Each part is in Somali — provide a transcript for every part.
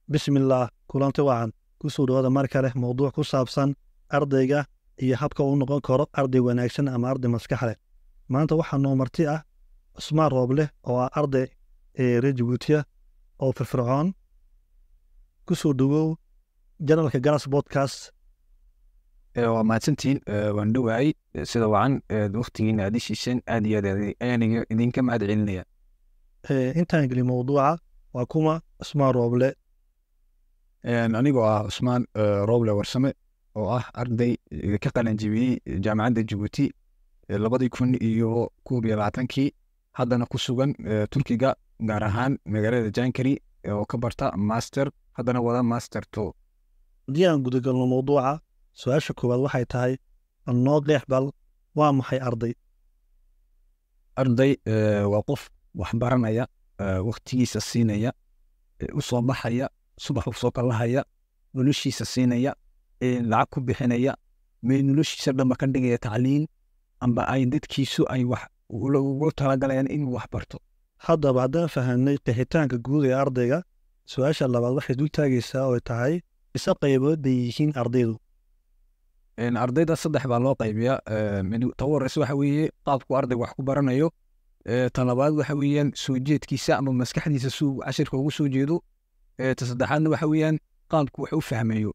Bismillaah, kulanti wacan. Kusoo dhawaada mar kale mowduuc ku saabsan ardayga iyo habka uu noqon karo arday wanaagsan ama arday maskax leh. Maanta waxaa noo marti ah Cusmaan Rooble oo ah arday reer Jabuutiya oo firfircoon. Kusoo dhawow channelka Garas Podcast. Waa mahadsantihiin, waan dhowahay. Sida wacan waqtigiina aad ishiiseen, aad iyo aad ayaan idinka mahad celinaya. Intaan gelin mowduuca, waa kuma Cusmaan Rooble? Anigoo ah Cusmaan Rooble Warsame oo ah arday ka qalin jebiyey Jaamacadda Jabuuti 2021-kii, haddana ku sugan Turkiga, gaar ahaan magaalada Jankari, oo ka barta master, haddana wada master 2. Haddii aan gudagalno mowduuca, su-aasha koowaad waxay tahay: noo qeex bal, waa maxay arday? Arday waa qof wax baranaya, waqtigiisa siinaya, u soo baxaya subax, u soo kallahaya, noloshiisa siinaya, lacag ku bixinaya, noloshiisa dhanba ka dhigaya tacliin amba ay dadkiisu ay wax ugu talagalayaan inuu wax barto. Haddaba haddaan fahanay qeexitaanka guud ee ardayga, su-aasha labaad waxay dul taagaysaa oo tahay: ise qaybood bay yihiin ardaydu? Ardayda saddex baa loo qaybiyaa. Ta u horeysa waxa weeye qaabku ardayga wax ku baranayo. Ta labaad waxa weeyaan soo jeedkiisa ama maskaxdiisa suu cashirka ugu soo jeedo. Ta saddexaadna waxa weeyaan qaabku wax u fahmayo.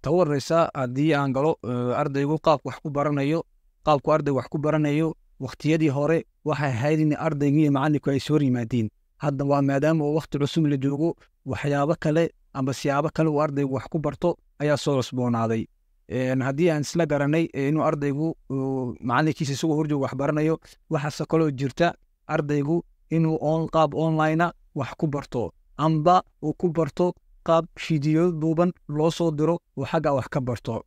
Ta u horeysa haddii aan galo, ardaygu qaabku wax ku baranayo, qaabku ardaygu wax ku baranayo, waqtiyadii hore waxay ahayd in ardaygu iyo macallinku ay soo yimaadiin. Hadda waa maadaama oo waqti cusub la joogo, waxyaabo kale amba siyaabo kale uu ardaygu wax ku barto ayaa soo cusboonaaday. Haddii aan isla garanay inuu ardaygu macalinkiisa isagoo horjoogo wax baranayo, waxaase kaloo jirta ardaygu inuu on qaab online wax ku barto amba uu ku barto qaab fiidiyo duuban loo soo diro oo xagga wax ka barto.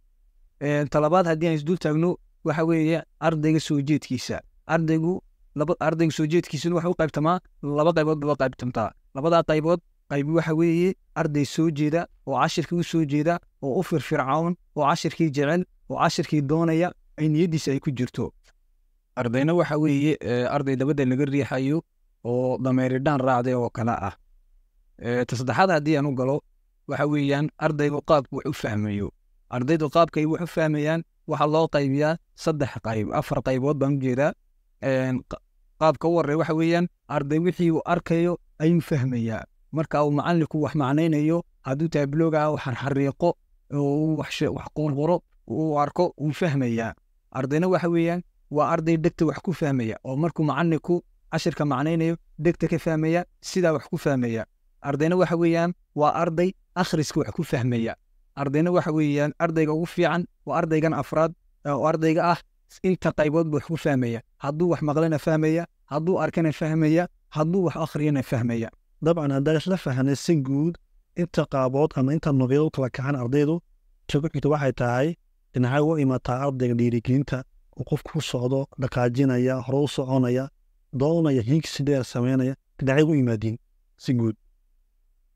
Talabaad haddii aan isdul taagno waxa weeye ardayga soo jeedkiisa. Ardaygu laba, ardayga soo jeedkiisuna waxa u qaybtamaa laba qaybood ba qaybtamtaa. Labadaa qaybood, qayb waxa weeye arday soo jeeda oo cashirkii u soo jeeda oo u firfircoon oo cashirkii jecel oo cashirkii doonaya, ay niyaddiisa ay ku jirto. Ardayna waxa weeye arday dabadda laga riixayo oo dameeridhaan raacday oo kale ah. Ta saddexaad haddii aan u galo waxa weeyaan ardaygu qaabku wax u fahmayo. Ardaydu qaabkay wax u fahmayaan waxaa loo qaybiyaa saddex qayb, afar qaybood baan ujeedaa. Qaabka u horreeya waxa weeyaan arday wixii uu arkayo ayuu fahmayaa. Marka uu macallinku wax macnaynayo, hadduu taablooga uu xarxariiqo oo uu wax qorqoro, uu arko, uu fahmayaa. Ardayna waxa weeyaan waa arday dhegta wax ku fahmaya oo markuu macallinku cashirka macnaynayo dhegta ka fahmaya, sidaa wax ku fahmaya. Ardayna waxa weeyaan waa arday akhriska wax ku fahmaya. Ardayna waxa weeyaan ardayga ugu fiican waa ardaygan afraad oo ardayga ah inta qaybood buu wax ku fahmaya: hadduu wax maqlana fahmaya, hadduu arkana fahmaya, hadduu wax akhriyana fahmaya. Dabcan, haddaan isla fahanay si guud inta qaabood ama inta noocyada u kala kacan ardaydu, ta ku xigta waxay tahay: dhinacay u imataa ardayga dhiirigelinta uu qofku ku socdo, dhaqaajinaya, hore u soconaya, doonaya, hiigsi dheer sameynaya, dhinacay u yimaadiin si guud?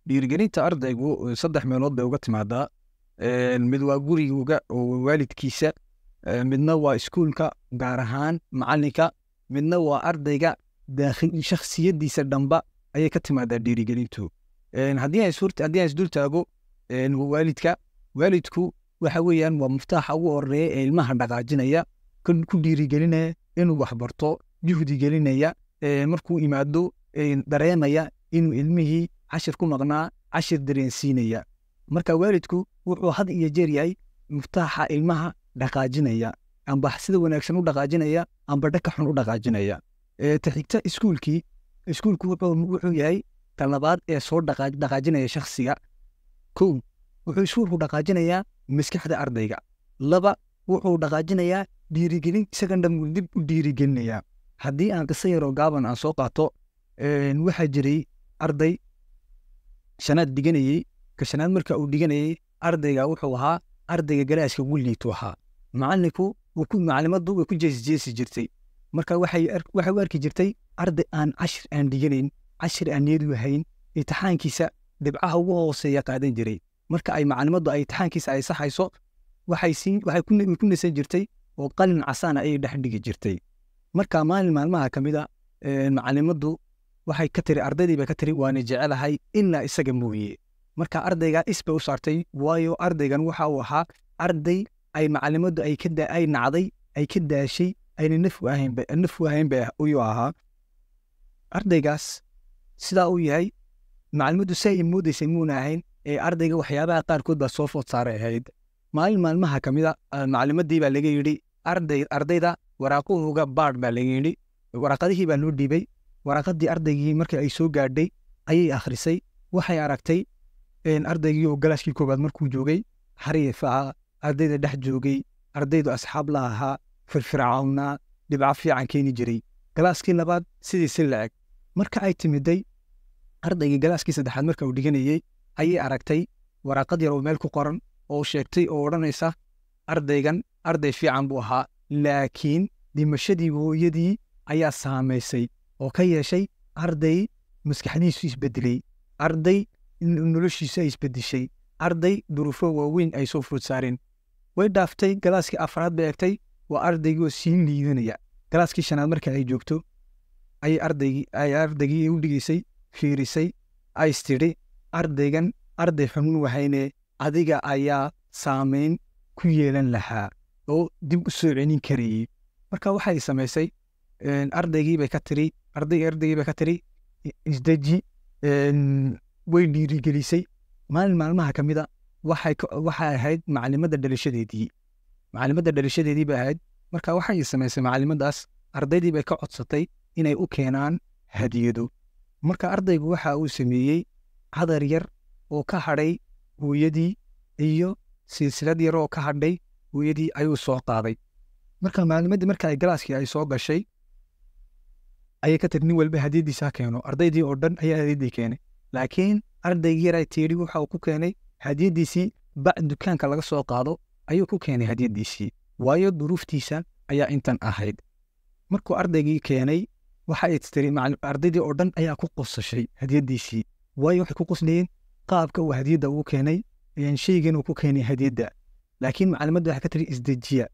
Dhiirigelinta ardaygu saddex meelood bay uga timaadaa. Mid waa guriga oo waalidkiisa, midna waa iskuulka, gaar ahaan macalinka, midna waa ardayga daakhil shakhsiyadiisa dhanba ayay ka timaadaa dhiirigelintu. Haddii aan isdul taago waalidka, waalidku waxa weeyaan waa muftaaxa ugu horeeya ee ilmaha dhaqaajinaya, kan ku dhiirigelinaya inuu wax barto, juhdi gelinaya, markuu imaado dareemaya inuu ilmihii cashir ku maqnaa, cashir dareensiinaya. Marka waalidku wuxuu had iyo jeer yahay muftaaxa ilmaha dhaqaajinaya, amba sida wanaagsan u dhaqaajinaya amba dhaka xun u dhaqaajinaya. Ta xigta, iskuulkii. Iskuulku wuxuu yahay ta labaad ee soo dhaqaajinaya shakhsiga. Kow, wuxuu iskuulku dhaqaajinayaa maskaxda ardayga. Laba, wuxuu dhaqaajinayaa dhiirigelin, isagan dhan dib u dhiirigelinayaa. Haddii aan qiso yaroo gaaban aan soo qaato, waxaa jiray arday shanaad dhiganayey. Ka shanaad marka uu dhiganayey, ardayga wuxuu ahaa ardayga galaaska ugu liitu ahaa. Macallinku macalimaddu way ku jeesi jeesi jirtay. Marka waxay u arki jirtay arday aan cashir aan dhiganayn, cashir aan niyad u hayn, imtixaankiisa dhibcaha ugu hooseeya qaadan jiray. Marka ay macalimaddu ay imtixaankiisa ay saxayso, waxay siin waxay ku nasan jirtay oo qalin casaana ayay dhex dhigi jirtay. Marka maalin maalmaha ka mid a, macalimaddu waxay ka tiri ardaydii bay ka tiri: "Waana jecelahay ilaa isaga mooye." Marka ardayga is bay u saartay, waayo ardaygan waxa uu ahaa arday ay macalimaddu ay ka ay nacday, ay ka daashay, ayna naf u ahayn bay uyuu ahaa. Ardaygaas sidaa uu yahay, macalimaddu si ay moodaysay muuna ahayn ee ardayga waxyaabaha qaarkood baa soo food saaray ahayd. Maalin maalmaha ka mid a, macalimadii baa laga yidhi ardayda waraaquhuga baadh baa laga yidhi. Waraaqadihii baa loo dhiibay. Waraaqadii ardaygii markii ay soo gaadhay ayay akhrisay. Waxay aragtay ardaygii oo galaaskii koowaad markuu joogay xariif ahaa, ardayda dhex joogay, ardaydu asxaab la ahaa, firfircownaa, dhibco fiican keeni jiray. Galaaskii labaad sidii si la-eg. Marka ay timiday ardaygii galaaskii saddexaad marka uu dhiganayey, ayay aragtay waraaqad yar oo meel ku qoran oo sheegtay oo odhanaysa ardaygan arday fiican buu ahaa, laakiin dhimashadii hooyadii ayaa saamaysay oo ka yeeshay arday maskaxdiisu isbedelay, arday noloshiisu ay isbedeshay, arday duruufo waaweyn ay soo food saareen. Way dhaaftay, galaaskii afraad bay egtay, waa ardaygii oo sii liidanaya. Galaaskii shanaad marka ay joogto ayay ardaygii u dhigeysay fiirisay, ay istidhi ardaygan arday xunun wahayne, adiga ayaa saameyn ku yeelan lahaa oo dib u soo celin karayey. Marka waxay samaysay, ardaygii bay ka tiri ardaygii bay ka tiri isdeji, way dhiirigelisay. Maalin maalmaha ka mid a waxay ahayd macalimadda dhalashadeedii, macalimadda dhalashadeedii bay ahayd. Marka waxay samaysay macalimaddaas, ardaydii bay ka codsatay inay u keenaan hadiyado. Marka ardaygu waxa uu sameeyey cadar yar oo ka hadhay hooyadii iyo silsilad yar oo ka hadhay hooyadii ayuu soo qaaday. Marka macalimaddii marka ay galaaskii ay soo gashay ayay ka tiri nin walba hadiyadiisa ha keeno. Ardaydii oo dhan ayaa hadiyaddii keenay, laakiin ardaygii yar ay tiidhi waxa uu ku keenay hadiyaddiisii bac dukaanka laga soo qaado ayuu ku keenay hadiyaddiisii, waayo duruuftiisa ayaa intan ahayd. Markuu ardaygii keenay waxay tiri ardaydii oo dhan ayaa ku qosashay hadiyaddiisii, waayo waxay ku qoslayeen qaabka uu hadiyadda ugu keenay, shaygan uu ku keenay hadiyadda. Laakiin macalimadda waxay ka tiri isdejiya,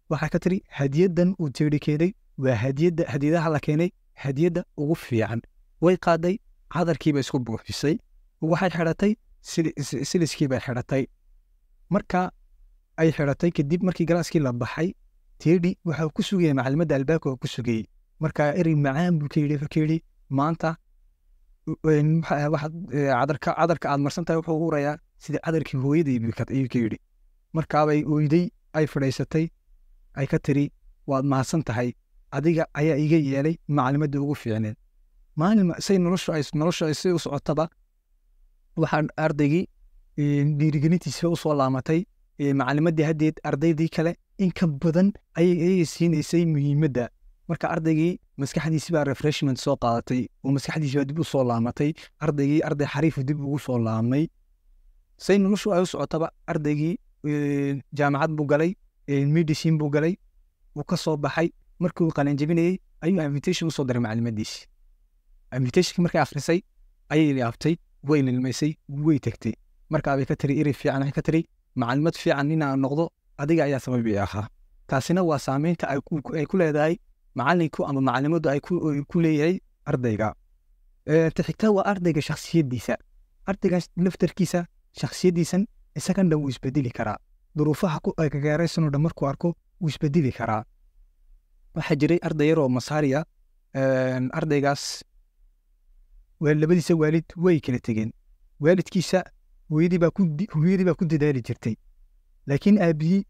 waxay ka tiri hadiyaddan uu tiidhi keenay waa hadiyadda hadiyadaha la keenay hadiyadda ugu fiican. Way qaaday, cadarkiiba isku buuxisay, waxay xidhatay siliskii bay xidhatay. Marka ay xidhatay kadib, markii galaaskii la baxay, tiidhi waxa ku sugayay macalimadda albaabka waa ku sugayey. Marka erey macaan buu ka yidhi, wuxuu ka yidhi maanta cadarka aad marsan tahay wuxuu urayaa sida cadarkii hooyadii ayuu ka yidhi. Markaabay oyday, ay fadhiisatay, ay ka tiri waad mahadsan tahay, adiga ayaa iga yeelay macalimadda ugu fiicneed. Maalin say noloshu ay si u socotaba, waxaan ardaygii dhiirigelintiisa u soo laamatay. Macalimaddii haddeed ardaydii kale in ka badan ayay siinaysay muhiimadda. Marka ardaygii maskaxdiisi baa refreshment soo qaadatay oo maskaxdiisi baa dib u soo laamatay. Ardaygii arday xariifu dib ugu soo laamay. Say noloshu ay u socotaba, ardaygii jaamacad buu galay, medicine buu galay, wuu ka soo baxay. Markii uu qalinjabinayey ayuu invitation usoo diray macalimadiisi. Invitationki markay akhrisay ayay yaabtay, way lilmaysay, way tegtay. Markaabay ka tiri erey fiican, waxay ka tiri macalimad fiican inaan noqdo adiga ayaa sababi ahaa. Taasina waa saameynta ay ku leedahay macalinku ama macalimaddu ay ku leeyahay ardayga. Ta xigta waa ardayga shakhsiyaddiisa. Ardayga laftarkiisa shakhsiyaddiisan isagan dhan wuu isbedeli karaa. Duruufaha ku gagaaraysanoo dhan markuu arko wuu isbedeli karaa. Waxaa jiray arday yar oo Masaariya. Ardaygaas labadiisa waalid way kala tegeen. Waalidkiisa hooyadii baa ku dadaali jirtay, laakiin aabihii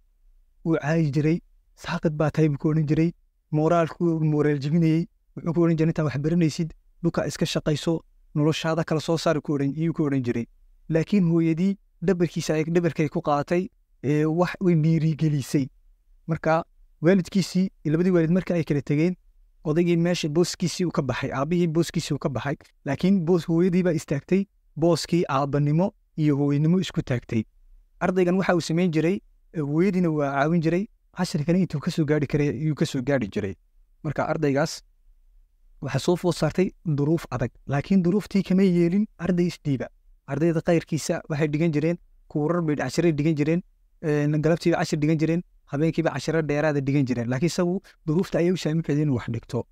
wuu caayi jiray. Saaqid baa tahay buu ku odhan jiray, mooraalku mooraal jebinayey. Wuxuu ku odhan jiray intaa wax baranaysid dhulka iska shaqayso, noloshaada kala soo saar ayuu ku odhan jiray. Laakiin hooyadii dhabarkiisa dhabarkay ku qaadatay, wax way dhiirigelisay. Marka waalidkiisii, labadii waalid marka ay kala tegeen, odaygii meesha booskiisii uu ka baxay, aabihii booskiisii uu ka baxay, laakiin boos hooyadii baa istaagtay, booskii aabbanimo iyo hooyanimo isku taagtay. Ardaygan waxa uu samayn jiray, hooyadiina waa caawin jiray, cashirkana intuu kasoo gaari karay ayuu kasoo gaari jiray. Marka ardaygaas waxaa soo food saartay duruuf adag, laakiin duruuftii kama yeelin arday isdhiiba. Ardayda kayrkiisa waxay dhigan jireen kuurar bay cashiray dhigan jireen, galabtiiba cashir dhigan jireen, habeenkiiba cashiro dheeraada dhigan jireen, laakiin isagu duruufta ayay u saamixayeen inuu wax dhigto.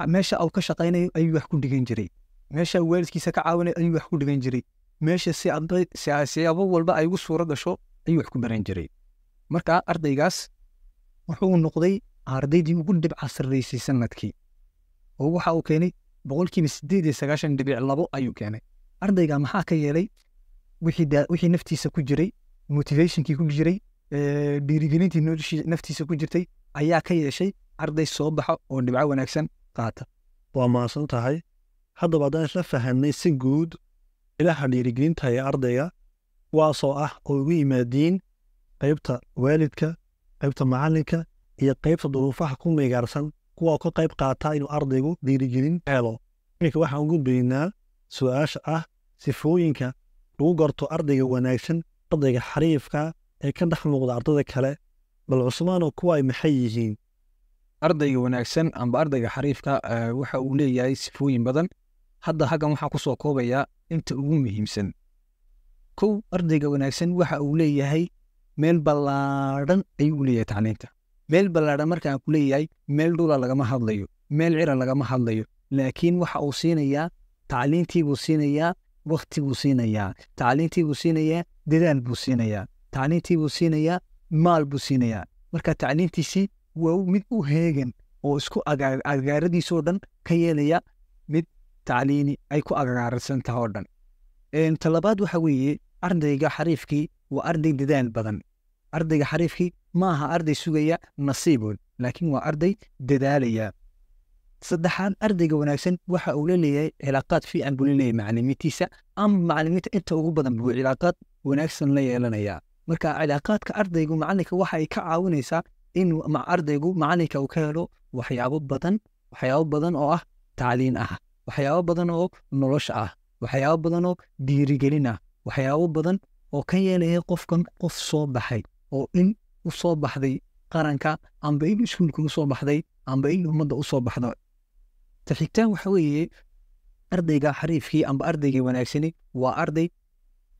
Meesha uu ka shaqaynayo ayuu wax ku dhigan jiray, meesha uu waalidkiisa ka caawinayo ayuu wax ku dhigan jiray, Meesha si arday siyaabo walba ay ugu suuro gasho ayuu wax ku baran jiray. Marka ardaygaas wuxuu noqday ardaydii ugu dhibca sarreysay sanadkii, oo waxa uu keenay 98.2% ayuu keenay. Ardayga maxaa ka yeelay? Wixii naftiisa ku jiray, motivationkii ku jiray, dhiirigelintii naftiisa ku jirtay ayaa ka yeeshay arday soo baxa oo dhibco wanaagsan qaata. Waa mahadsan tahay. Haddaba haddaan isla fahanay si guud ilaha dhiirigelinta ee ardayga, kuwaasoo ah oo ugu yimaadiin qaybta waalidka, qaybta macalinka iyo qaybta duruufaha ku meegaarsan, kuwa ka qayb qaata inuu ardaygu dhiirigelin helo. Iminka waxaan u gudbaynaa su-aasha ah sifooyinka lagu garto ardayga wanaagsan, ardayga xariifka ee ka dhex muuqda ardayda kale. Bal Cusmaanoo, kuwa ay maxay yihiin? Ardayga wanaagsan amba ardayga xariifka waxa uu leeyahay sifooyin badan. Hadda halkan waxaan kusoo koobayaa inta ugu muhiimsan. Kow, ardayga wanaagsan waxa uu leeyahay meel ballaadhan ayuu leeyahay tacliinta. Meel ballaadhan markaan ku leeyahay, meel dhula lagama hadlayo, meel cira lagama hadlayo, laakiin waxa uu siinayaa tacliintii buu siinayaa, wakti buu siinayaa tacliintii buu siinayaa, dadaal buu siinayaa tacliintii buu siinayaa, maal buu siinayaa. Marka tacliintiisii waa mid u heegan oo isku agagaaradiisoo dhan ka yeelaya mid tacliini ay ku agagaarsan tahay oo dhan. Talabaad waxa weeye, ardayga xariifkii waa arday dadaal badan. Ardayga xariifkii ma aha arday sugaya nasiibood, laakiin waa arday dadaalaya. Saddexaad, ardayga wanaagsan waxa uu la leeyahay cilaaqaad fiican buu la leeyahay macalimiintiisa, ama macalimiinta inta ugu badan buu cilaaqaad wanaagsan la yeelanayaa. Marka cilaaqaadka ardaygu macalinka waxa ay ka caawinaysaa in ardaygu macalinka uu ka helo waxyaabo badan, waxyaabo badan oo ah tacliin ah, waxyaabo badan oo nolosha ah, waxyaabo badan oo dhiirigelin ah, waxyaabo badan oo ka yeelaya qofkan qof soo baxay oo in u soo baxday qaranka, amba in iskuulka u soo baxday, amba in ummadda u soo baxdo. Ta xigtaan waxa weeye, ardayga xariifkii amba ardayga wanaagsani waa arday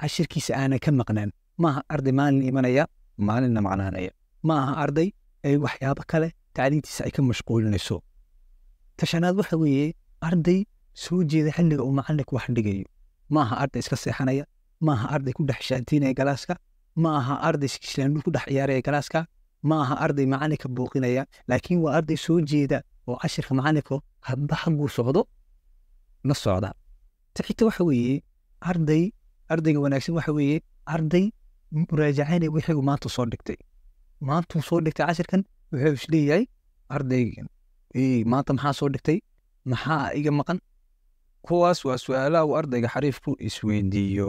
cashirkiisa aanan ka maqnaan. Maaha arday maalin imanaya, maalinna maqnaanaya. Ma aha arday ay waxyaabo kale tacliintiisa ay ka mashquulinayso. Ta shanaad waxa weeye, arday soo jeeda xilliga uu macalinku wax dhigayo. Ma aha arday iska seexanaya, ma aha arday ku dhex shaantiinaya galaaska, ma aha arday islaamnimo ku dhex ciyaaraya galaaska, ma aha arday macalinka buuqinaya, laakiin waa arday soo jeeda oo cashirka macalinka hadba xagguu socdo la socda. Ta xigta waxa weeye, ardayga wanaagsan waxa weeye arday muraajacaynaya wixii uu maanta soo dhigtay. Maantuu soo dhigtay cashirkan, wuxuu isleeyahay ardaygan, maanta maxaa soo dhigtay? Maxaa iga maqan? Kuwaas waa su-aalaha uu ardayga xariifku isweydiiyo.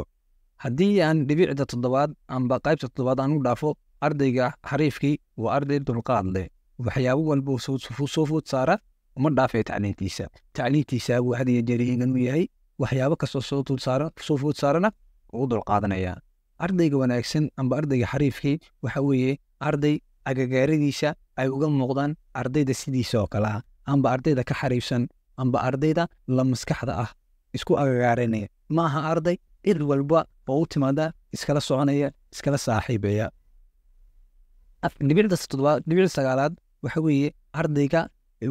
Haddii aan dhibicda toddobaad amba qaybta toddobaad aan u dhaafo, ardayga xariifkii waa arday dulqaad leh. Waxyaabo walba soo food saara uma dhaafaya tacliintiisa. Tacliintiisa buu had iyo jeer heegan u yahay. Waxyaabo kastoo soo food saarana wuu u dulqaadanaya. Ardayga wanaagsan amba ardayga xariifkii waxa weeye arday agagaaradiisa ay uga muuqdaan ardayda sidiisa oo kale ah, amba ardayda ka xariifsan, amba ardayda la maskaxda ah isku agagaaranaya. Ma aha arday cid walba oo u timaada iskala soconaya, iskala saaxiibaya. Dhibicda toddobaad, dhibicda sagaalaad waxa weeye, ardayga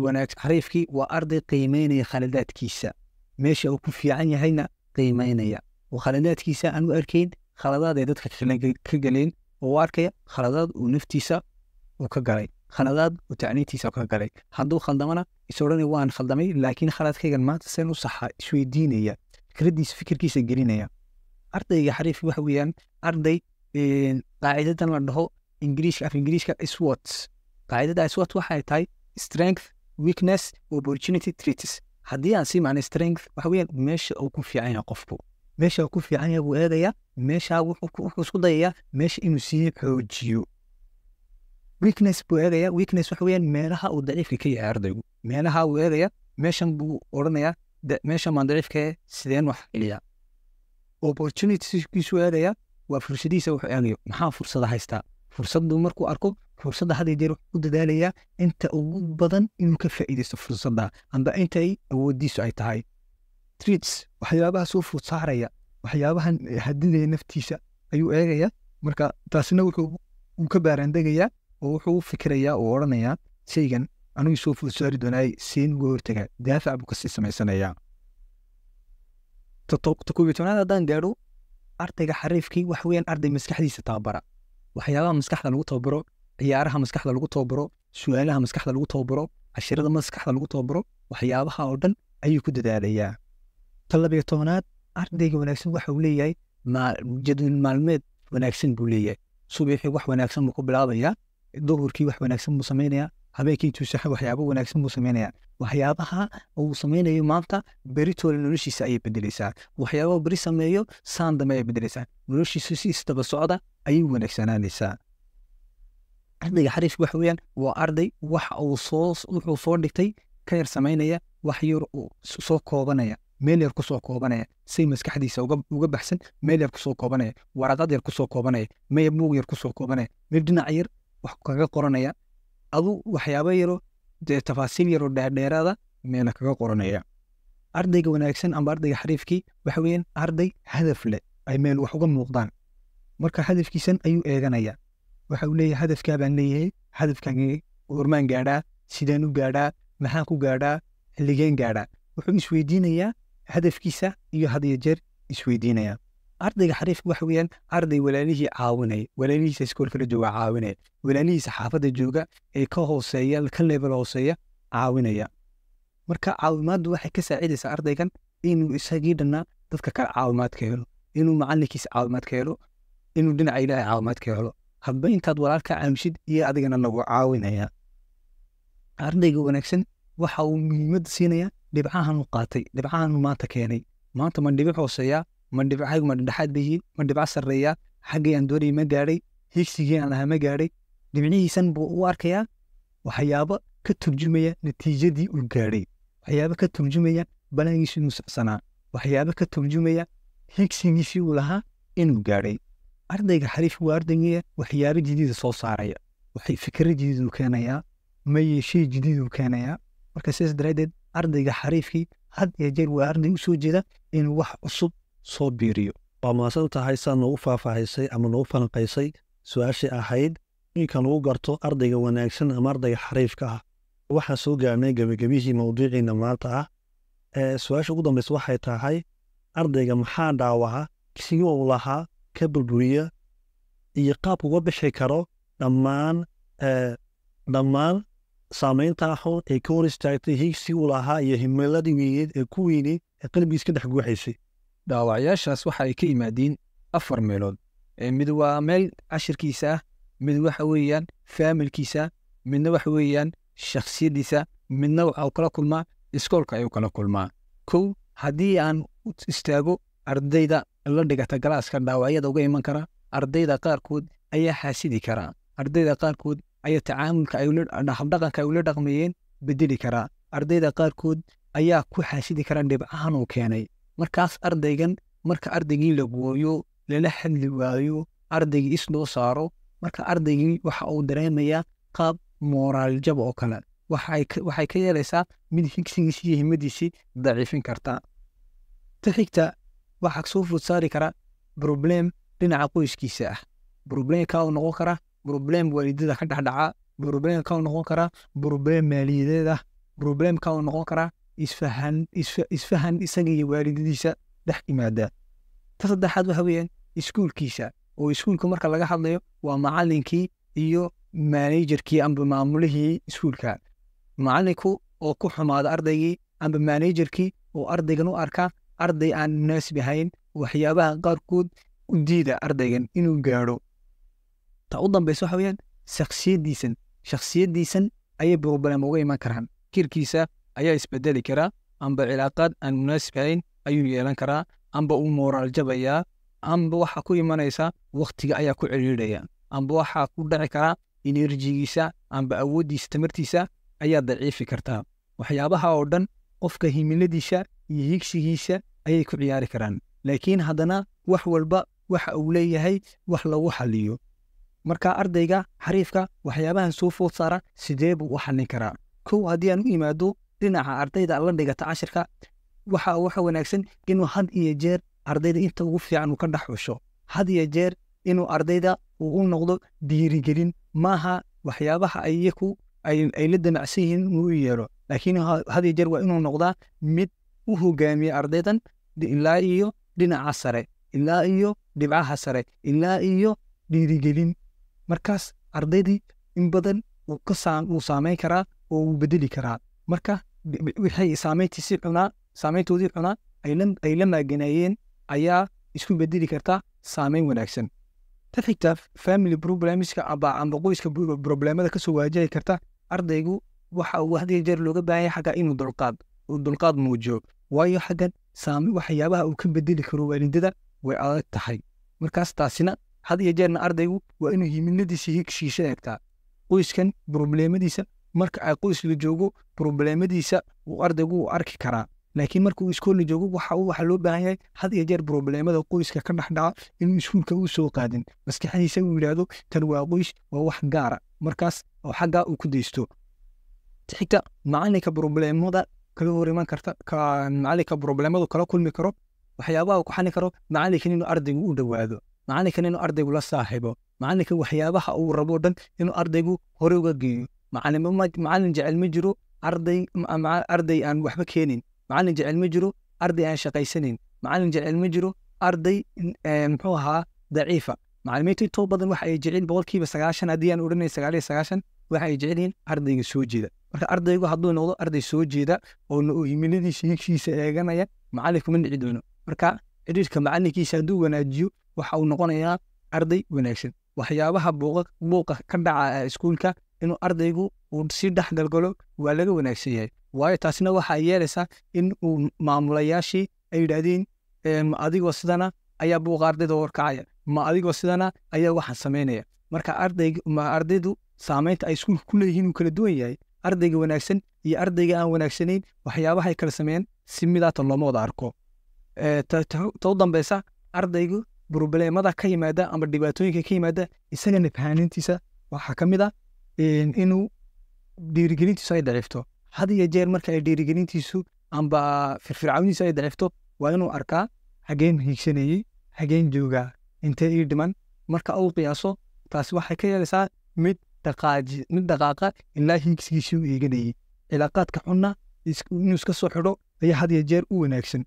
wanaag xariifkii waa arday qiimeynaya khaladaadkiisa, meesha uu ku fiican yahayna qiimeynaya, oo khaladaadkiisa aan u arkayn khaladaad ay dadka kale ka galeen, oo u arkaya khaladaad uu naftiisa uu ka galay, khaladaad uu tacliintiisa ka galay. Hadduu khaldamana is odhanaya waan khaldamay, laakiin khaladkaygan maanta seen u saxaa isweydiinaya, fikradiisa fikirkiisa gelinaya. Ardayga xariifki waxa weeyaan arday qaacidadan la dhaho Ingiriiska, af Ingiriiska SWOT. Qaacidada SWOT waxay tahay strength, weakness, opportunity, threats. Haddii aan sii macnay, strength waxa weeyaan meesha uu ku fiican yahay qofku. Meesha uu ku fiican yahay buu eegayaa, meesha wuxuu isku dayayaa meesha inuu sii xoojiyo. Weakness buu eegayaa. Weakness waxa weeyaan meelaha uu daciifka ka yahay ardaygu, meelaha uu eegayaa, meeshan buu odhanayaa, meeshan baan daciifka yahay, sideen wax celiyaa? Opportunitieskiisu eegayaa, waa fursadihiisa wuxuu eegayo, maxaa fursada haystaa? Fursaddu markuu arko, fursadda had iyo jeer wuxuu ku dadaalayaa inta ugu badan inuu ka faa'iidaysto fursadda, amba intay awooddiisu ay tahay. Threats, waxyaabaha soo food saaraya, waxyaabahan hadidaya naftiisa ayuu eegayaa. Marka taasina wuxuu uu ka baaraandegayaa oo wuxuu u fikirayaa oo odhanayaa shaygan anigu soo food saari doonaay seen uga hortagaa? Daafac buu kasii samaysanayaa. Ta 11aad haddaan gaadho, Ardayga xariifkii waxa weeyaan arday maskaxdiisa tababara. Waxyaabaha maskaxda lagu tababaro, ciyaaraha maskaxda lagu tababaro, su'aalaha maskaxda lagu tababaro, cashirada maskaxda lagu tababaro, waxyaabaha oo dhan ayuu ku dadaalayaa. Ta 12aad, ardayga wanaagsan waxa uu leeyahay jadwal maalmeed wanaagsan buu leeyahay. Subaxii wax wanaagsan buu ku bilaabayaa, duhurkii wax wanaagsan buu sameynayaa, habeenkii intuu seexo waxyaabo wanaagsan buu sameynayaa. Waxyaabaha uu sameynayo maanta beritoole noloshiisa ayay bedeleysaa. Waxyaabaha beri sameeyo saan dambe ayay bedeleysaa. Noloshiisa si isdaba socda ayay wanaagsanaanaysaa. Ardayga xariifka waxa weeyaan waa arday waxa uu soo wuxuu soo dhigtay ka yar sameynaya, wax yar uu soo koobanaya, meel yar kusoo koobanaya, say maskaxdiisa uga baxsan, meel yar kusoo koobanaya, waraqad yar kusoo koobanaya, meel buug yar kusoo koobanaya, meel dhinac yar wax kaga qoranaya, adu waxyaabo yaro dee tafaasiil yaroo dheerdheeraada meela kaga qoranaya. Ardayga wanaagsan amba ardayga xariifkii waxa weeyaan arday hadaf leh, ay meel wax uga muuqdaan. Marka hadafkiisan ayuu eeganaya. Waxa uu leeyahay hadafkaa baan leeyahay, hadafkaan hormaan gaadhaa, sidaan u gaadhaa, maxaan ku gaadhaa, xilligeen gaadhaa. Wuxuu isweydiinayaa hadafkiisa iyo had iyo jeer isweydiinaya. Ardayga xariifka waxa weeyaan arday walaalihii caawinaya, walaalihiisa iskoolka la jooga caawinaya, walaalihiisa xaafadda jooga ee ka hooseeya, ka level hooseeya caawinaya. Marka caawimaaddu waxay ka saacidaysaa ardaygan inuu isagii dhannaa dadka kale caawimaad ka helo, inuu macalinkiisa caawimaad ka helo, inuu dhinaca Ilaahay caawimaad ka helo. Hadba intaad walaalka caawishid iyo adigana lagu caawinaya. Ardayga wanaagsan waxa uu muhiimadda siinayaa dhibcahan uu qaatay, dhibcahan uu maanta keenay. Maanta ma dhibic hooseeya, ma dhibcahaygu ma dhexdhexaad bay yihiin, ma dhibco sarreeya, xaggii aan doonayay ma gaadhay, higsigii aan lahaa ma gaadhay. Dhibcihiisan buu u arkayaa waxyaabo ka turjumaya natiijadii uu gaadhay, waxyaabo ka turjumaya balaangiisu inuu socsanaa, waxyaabo ka turjumaya higsigiisii uu lahaa inuu gaadhay. Ardayga xariifka waa ardayga waxyaabo jadiida soo saaraya, waxay fikirro jadiid uu keenayaa, maye shay jadiid uu keenayaa. Marka sidaas daraaddeed ardayga xariifkii had iyo jeer waa arday u soo jeeda inuu wax cusub soo biiriyo. Waa mahadsan tahay saa noogu faahfaahisay ama noogu falanqaysay su-aashii ahayd inka lagu garto ardayga wanaagsan ama ardayga xariifka ah. Waxaan soo gaarnay gebagabihii mawduuciina maanta ah. Su-aasha ugu dambeysa waxay tahay ardayga maxaa dhaawaca sigii uu lahaa ka burburiya iyo qaabka uga bixi karo dhammaan saameynta xun ee ka hor istaagtay higsi uu lahaa iyo himiladii weyneed ee ku weyneyd ee qalbigiis ka dhex guuxaysay. Dhaawacyaashaas waxa ay ka yimaadiin 4 meelood. Mid waa meel cashirkiisa ah, mid waxa weeyaan faamilkiisa, midna waxa weeyaan shakhsiyadiisa, midna waxa uu kala kulmaa iskoolka ayuu kala kulmaa. Kow, haddii aan u istaago ardayda la dhigata galaaska dhaawacyada uga iman kara, ardayda qaarkood ayaa xaasidi kara, ardayda qaarkood ayaa tacaamulka ay ula habdhaqanka ay ula dhaqmayeen bedeli kara, ardayda qaarkood ayaa ku xaasidi kara dhibcahan uu keenay. Markaas ardaygan marka ardaygii la gooyo, lala hadli waayo, ardaygii is loo saaro, marka ardaygii waxa uu dareemayaa qaab mooraal jab oo kale. Waxay ka yeelaysaa mid higsigiisii iyo himadiisii daciifin karta. Ta xigta waxaa soo food saari kara problem dhinaca qoyskiisa ah. Problem ka uu noqon kara problem waalidada ka dhexdhaca, problem ka uu noqon kara problem maaliyadeed ah, problem ka uu noqon kara isfahan isaga iyo waalidadiisa dhex yimaada. Ta saddexaad waxa weeyaan iskuulkiisa, oo iskuulka marka laga hadlayo waa macallinkii iyo managerkii amba maamulihii iskuulka. Macallinku oo ku xumaada ardaygii amba managerkii oo ardaygan u arka arday aan munaasib ahayn, waxyaabaha qaarkood u diida ardaygan inuu gaadho. Ta u dambeysa waxa weeyaan shakhsiyadiisan ayay problem uga iman karaan. Fikirkiisa ayaa isbedeli karaa, amba cilaaqaad aan munaasib ahayn ayuu yeelan karaa, amba uu mooraal jabayaa, amba waxa ku imanaysa waqtiga ayaa ku ciriiraya, amba waxa ku dhici karaa enerjigiisa amba awooddiisa tamartiisa ayaa daciifi kartaa. Waxyaabaha oo dhan qofka himiladiisa iyo higsigiisa ayay ku ciyaari karaan. Laakiin haddana wax walba waxa uu leeyahay wax lagu xalliyo. Marka ardayga xariifka waxyaabahan soo food saara sidee buu u xallin karaa? Kow, haddii aan u imaado dhinaca ardayda la dhigata cashirka, waxa wanaagsan inuu had iyo jeer ardayda inta ugu fiican uu ka dhex xusho. Had iyo jeer inuu ardayda uu u noqdo dhiirigelin. Maaha waxyaabaha ay iyaku ay la damacsan yihiin inuu u yeelo, laakiin had iyo jeer waa inuu noqdaa mid u hogaamiya ardaydan ilaa iyo dhinaca sare, Ilaa iyo dhibcaha sare, ilaa iyo dhiirigelin. Markaas ardaydii in badan wuu saameyn karaa oo wuu bedeli karaa. Marka wixii saameyntiisii xunaa, saameyntoodii xunaa ay la maaganayeen ayaa isku bedeli karta saameyn wanaagsan. Ta xigta, family problemska amba qoyska problemada kasoo waajahi karta ardaygu, waxa uu had iyo jeer looga baahan yahay xagga inuu dulqaad muujiyo, waayo xaggan waxyaabaha uu ka bedeli karo waalidada way adag tahay. Markaas taasina had iyo jeerna ardaygu waa inuu himiladiisa, higsiisa eegtaa. Qoyskan problemadiisa, marka ay qoys la joogo, problemadiisa uu ardaygu u arki karaa, laakiin marka uu iskool la joogo, waxa loo baahan yahay had iyo jeer problemada qoyska ka dhex dhaca inuu iskuulka u soo qaadin, maskaxdiisa uu yidhaahdo tan waa qoys, waa wax gaara, markaas oo xaggaa uu ku daysto. Xigta, macalinka problemada kala hor iman karta, macalinka problemadu kala kulmi karo, waxyaabaha uu ku xalin karo macalinkan: inuu ardaygu u dhowaado macalinkan, inuu ardaygu la saaxibo macalinka, waxyaabaha uu rabo dhan inuu ardaygu hore uga geeyo. Macalin jecel ma jiro arday aan waxba keenin. Macalin jecel ma jiro arday aan shaqaysanayn. Macalin jecel ma jiro arday, muxuu ahaa, daciifa. Macalimiintu intoo badan waxa ay jecel, 90%, haddii aan odhanay 99, waxa ay jecel yihiin ardayga soo jeeda. Marka ardaygu hadduu noqdo arday soo jeeda oo himiladiisa, higsiisa eeganaya, macalinku ma nici doono. Marka xidhiirka macalinkiisa hadduu wanaajiyo, waxa uu noqonayaa arday wanaagsan. Waxyaabaha buuqa ka dhaca iskuulka inuu ardaygu uu si dhex galgalo waa laga wanaagsan yahay, waayo taasina waxaa yeelaysaa in uu maamulayaashii ay yidhaahdeen: "Ma adigoo sidana ayaa buuqa ardayda horkacaya? Ma adigoo sidana ayaa waxaan samaynaya?" Marka ardayga ma ardaydu saameynta ay iskuulka ku leeyihiin uu kala duwan yahay. Ardayga wanaagsan iyo ardayga aan wanaagsanayn waxyaabaha ay kala sameeyeen si midaata looma wada arko. Ta u dambeysa, ardaygu problemada ka yimaada ama dhibaatooyinka ka yimaada isaga nafahaanintiisa, waxaa ka mid ah inuu dhiirigelintiisu ay daciifto. Had iyo jeer marka ay dhiirigelintiisu amba firfircoonidiisu ay daciifto, waa inuu arkaa: xageen hiigsanayey? Xageen joogaa? Intee ii dhiman? Marka uu qiyaaso, taasi waxay ka yeelaysaa mid dhaqaaji, mid dhaqaaqa ilaa hiigsigiisii u eeganayey. Cilaaqaadka xunna inuu iska soo xidho ayaa had iyo jeer u wanaagsan.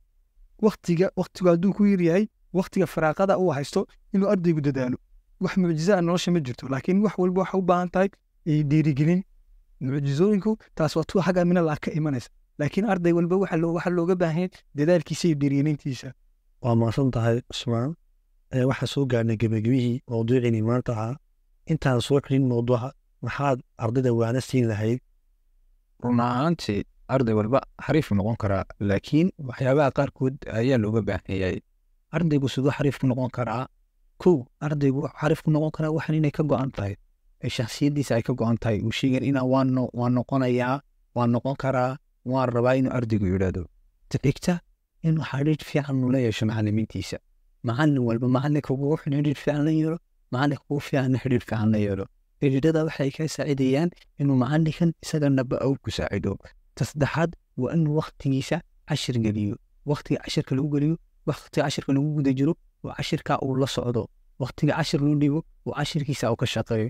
Waktigu hadduu ku yar yahay, waktiga firaaqada uu haysto inuu ardaygu dadaalo. Wax mucjiza ah nolosha ma jirto, laakiin wax walba waxa u baahan tahay dhiirigelin. Mucjizooyinku taas waa tuu xagga minallah ka imanaysa, laakiin arday walba waxa looga baahan yahay dadaalkiisa iyo dhiirigelintiisa. Waa mahadsan tahay, Cusmaan. Waxaa soo gaarnay gebagabihii mawduuciinii maanta ahaa. Intaan soo xirin mawduuca, maxaad ardayda waana siin lahayd? Run ahaantii, arday walba xariif noqon karaa, laakiin waxyaabaha qaarkood ayaa looga baahan yahay. Ardaygu siduu xariif ku noqon karaa? Kow, ardaygu wuxuu xariif ku noqon karaa waxan inay ka go'an tahay, ee shakhsiyaddiisa ay ka go'an tahay, uu sheegan inaa waan noqonayaa, waan noqon karaa, waan rabaa inuu ardaygu yidhaahdo. Ta xigta, inuu xidhiidh fiican ula yeesho macallimiintiisa. Macallin walba, macalinka ugu xun xidhiidh fiican la yeelo, macalinka ugu fiicanna xidhiidh fiican la yeelo. Xidhiidhada waxay ka saacidayaan inuu macalinkan isagana uu ku saacido. Ta saddexaad, waa inuu waktigiisa cashir geliyo, waktiga cashirka lagu geliyo, waktiga cashirka lagu guda jiro oo cashirka uu la socdo, waktiga cashir loo dhigo oo cashirkiisa uu ka shaqeeyo.